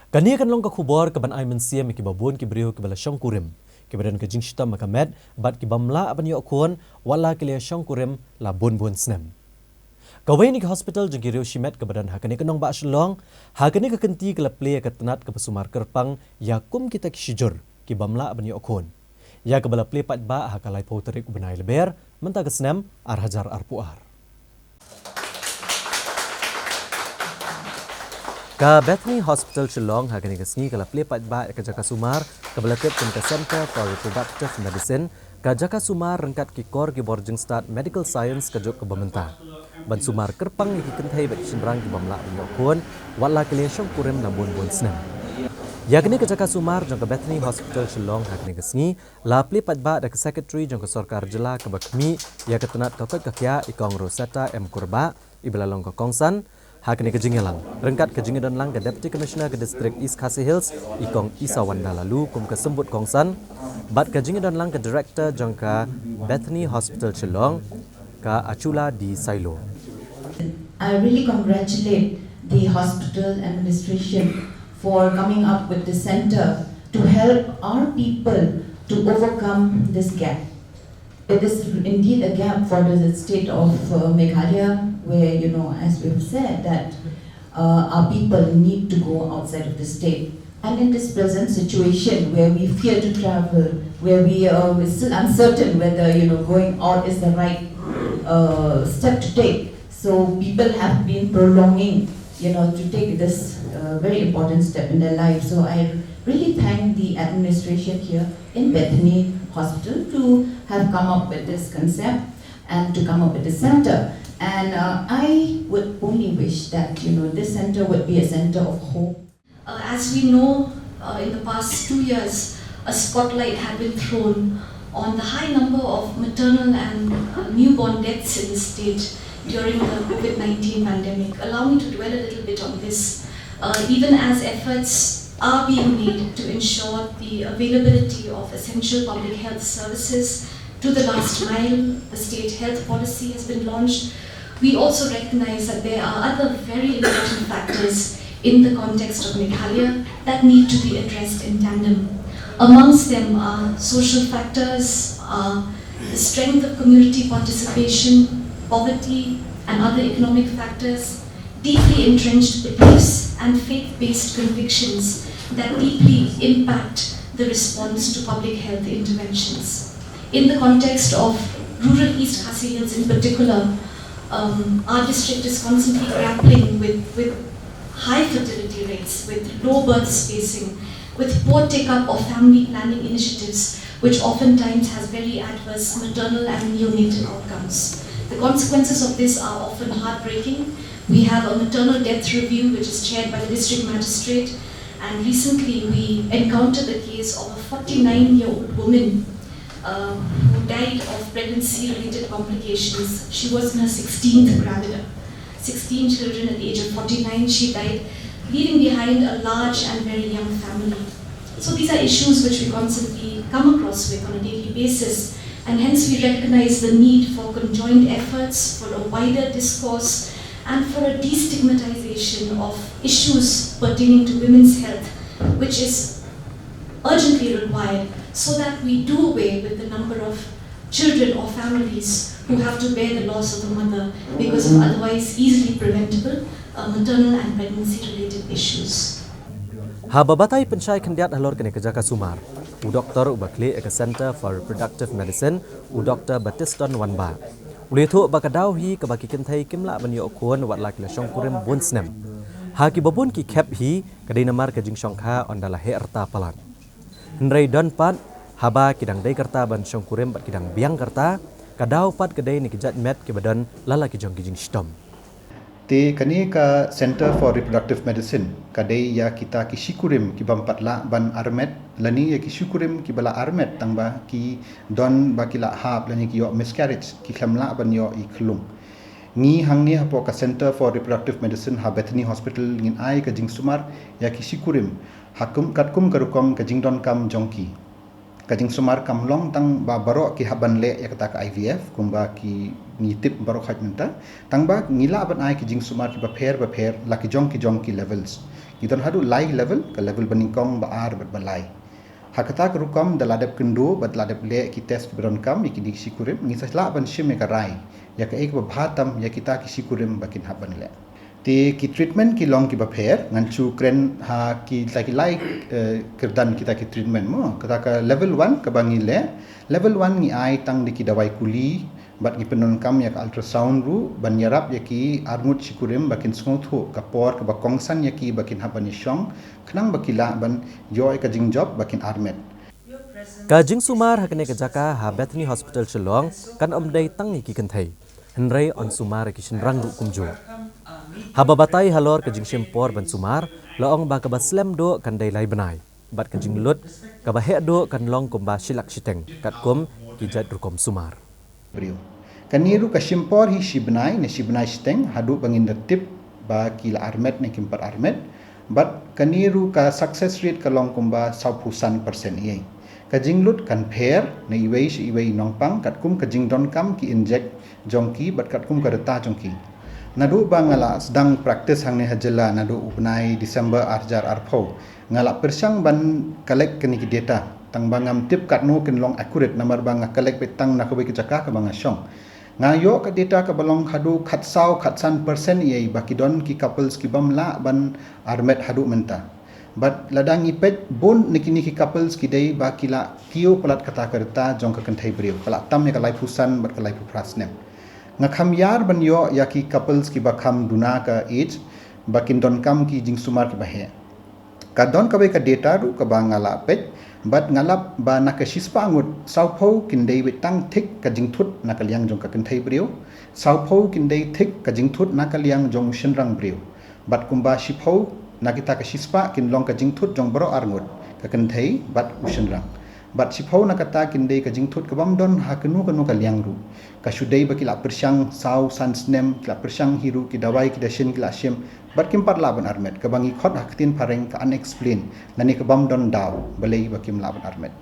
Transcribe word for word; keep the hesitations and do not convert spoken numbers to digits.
Kane kan long ka khubor kaban ai mynsiem ïa kiba bun ki briew kiba la shongkurim, kiba don ka jingshitom ha ka met bad kibym lah ban ïoh khun, wat la ki la shongkurim la bun bun snem. Kawei na ki hospital jong ki riew shimet kaba don ha kane ka nongbah Shillong, ha kane ka kynti ka la plie ïa ka tnat kaba sumar kyrpang ïa kum kita ki shijur kibym lah ban ïoh khun, ïa kaba la plie paidbah ha ka laiphew tarik u bnai Lber mynta ka snem ar hajar arphew ar. Ka Bethany Hospital Shillong ha kane ka sngi ka la plie paidbah ïa ka jaka sumar kaba la tip kum ka Centre for Reproductive Medicine, ka jaka sumar ryngkat ki kor ki bor jingstad medical science ka juk kaba mynta, ban sumar kyrpang ïa ki kynthei bad ki shynrang kibym lah ban ïoh khun, wat la ki la shongkurim la bun bun snem. Ïa kane ka jaka sumar jong ka Bethany Hospital Shillong ha kane ka sngi la plie paidbah da ka Secretary jong ka Sorkar Jylla kaba khmih ïa ka tnat ka koit ka khiah, i Kong Rosetta M Kurbah, iba la long ka kongsan ha kane ka jingïalang, ryngkat ka jingïadonlang ka Deputy Commissioner ka District East Khasi Hills, i Kong Isawanda Laloo, kum ka symbud kongsan, bad ka jingïadonlang ka Director jong ka Bethany Hospital Shillong, ka Achula D Sailo. I really congratulate the hospital administration for coming up with the center to help our people to overcome this gap. It is indeed a gap for the state of uh, Meghalaya, where, you know, as we have said, that uh, our people need to go outside of the state. And in this present situation where we fear to travel, where we are still uncertain whether, you know, going out is the right uh, step to take, so people have been prolonging, you know, to take this uh, very important step in their life. So I really thank the administration here in Bethany Hospital to have come up with this concept and to come up with the center. And uh, I would only wish that, you know, this center would be a center of hope. Uh, as we know, uh, in the past two years, a spotlight had been thrown on the high number of maternal and uh, newborn deaths in the state during the COVID nineteen pandemic. Allow me to dwell a little bit on this. Uh, even as efforts are being made to ensure the availability of essential public health services to the last mile, the state health policy has been launched. We also recognize that there are other very important factors in the context of Meghalaya that need to be addressed in tandem. Amongst them are social factors, are the strength of community participation, poverty, and other economic factors, deeply entrenched beliefs, and faith based convictions that deeply impact the response to public health interventions. In the context of rural East Khasi Hills in particular, um, our district is constantly grappling with, with high fertility rates, with low birth spacing, with poor take up of family planning initiatives, which oftentimes has very adverse maternal and neonatal outcomes. The consequences of this are often heartbreaking. We have a maternal death review, which is chaired by the district magistrate, and recently we encountered the case of a forty-nine year old woman uh, who died of pregnancy related complications. She was in her sixteenth gravida. sixteen children at the age of forty-nine, she died, leaving behind a large and very young family. So these are issues which we constantly come across with on a daily basis, and hence we recognize the need for conjoint efforts, for a wider discourse, and for a destigmatization of issues pertaining to women's health, which is urgently required so that we do away with the number of children or families who have to bear the loss of a mother because of otherwise easily preventable uh, maternal and pregnancy related issues. Haba batai pynshai khyndiat halor kane ka jaka sumar, u doktor uba khlieh ïa ka Centre for Reproductive Medicine, u Doktor Batiston Wanbah, u la ïathuh ba ka daw hi kaba ki kynthei kim lah ban ïoh khun wat la ki la shongkurim bun snem. Ha kiba bun ki khep hi ka dei namar ka jingshongkha ynda la heh rta palat. Hynrei don pat, haba ki dang dei ka rta ban shongkurim bad ki dang biang ka rta, ka daw pat ka dei na ki jait met kiba don la la ki jong ki jingshitom. Te kane ka Centre for Reproductive Medicine ka dei ïa kita ki shikurim kibym pat lah ban armet, lane ïa ki shikurim kiba la armet tang ba ki don ba ki la hap lane ki ïoh miscarriage, ki khlem lah ban ïoh i khyllung. Ngi hangne hapoh ka Centre for Reproductive Medicine ha Bethany Hospital ngin ai ka jingsumar ïa ki shikurim ha kum, katkum ka rukom ka jingdonkam jong ki. Ka jingsumar kam long tang ba baroh ki hap ban leh ïa kata ka I V F kumba ki ngi tip baroh hait mynta, tang ba ngi lah ban ai ki jingsumar kiba pher ba pher la ki jong ki jong ki levels. Ngi don haduh lai level, ka level banyngkong, ba ar bad ba lai. Ha kata ka rukom da la dep kynduh bad la dep leh ki test ba donkam ïa kine ki shi kurim, ngi sa lah ban shim ïa ka rai ïa kaei kaba bha tam ïa kita ki shi kurim ba kin hap ban leh. Te ki treatment ki long kiba pher, ngan shu kren ha kita ki lai, eh, kyrdan kita ki treatment mo. Kata ka level one kaba ngi leh, level one ngi ai tang da ki dawai kuli, bad ngi pyndonkam ïa ka ultrasound ruh ban ïarap ïa ki arngut shi kurim ba kin sngewthuh ka por kaba kongsan ïa ki ba kin hap ban ïashong, khnang ba ki lah ban ïoh ïa ka jingjop ba kin armet. Ka jingsumar ha kane ka jaka ha Bethany Hospital Shillong kan ym dei tang ïa ki kynthei, hynrei yn sumar ïa ki shynrang ruh kumjuh. Haba batai halor ka jingshim por ban sumar, la ong ba kaba slem duh kan dei lai bnai, bad ka jinglut kaba heh duh kan long kumba shi lak shiteng, katkum ki jait rukom sumar. Briew. Kane ruh ka shim por hi shi bnai ne shi bnai shiteng haduh ba ngin da tip ba ki la armet ne kim pat armet. Bad kane ruh ka success rate ka long kumba sawphew san percent ïa. Ka jinglut kan pher na iwei sha iwei i nongpang katkum ka jingdonkam ki injek jong ki bad katkum ka rta jong ki. Naduh ba nga la sdang practice hangne ha jylla naduh u bnai December ar hajar arphew, nga la pyrshang ban collect kine ki data. Tang ba ngam tip katno kin long accurate namar ba nga collect beit tang na kawei ka jaka kaba nga shong. Nga ïoh ka data kaba long haduh khatsaw khatsan percent ïa ba ki don ki couples ki bym lah ban armet haduh mynta. Bad lada ngi peit bun na kine ki couples ki dei ba ki la kiew palat kata ka rta jong ka kynthei briew, ka la tam ïa ka laiphew san bad ka laiphew phra snem. Nga kham ïar ban ïoh ïa ki couples kiba kham duna ka age ba kin donkam ki jingsumar kiba heh. Ka don kawei ka data ruh kaba nga la peit, bad nga lap ba na ka shispah ngut, sawphew kin dei beit tang thik ka jingthut na ka liang jong ka kynthei briew, sawphew kin dei thik ka jingthut na ka liang jong u shynrang briew. Bad kumba shiphew na kita ka shispah kin long ka jingthut jong baroh arngut, ka kynthei bad u shynrang. Bad shiphew na kata kin dei ka jingthut ka bym don ha kano kano ka liang ruh. Ka shu dei ba ki la pyrshang saw san snem, ki la pyrshang hi ruh, ki dawai ki dashin ki la shim, bad kim pat lah ban armet, kaba ngi khot ha ka ktien phareng ka unexplained, lane ka bym don daw balei ba kim lah ban armet.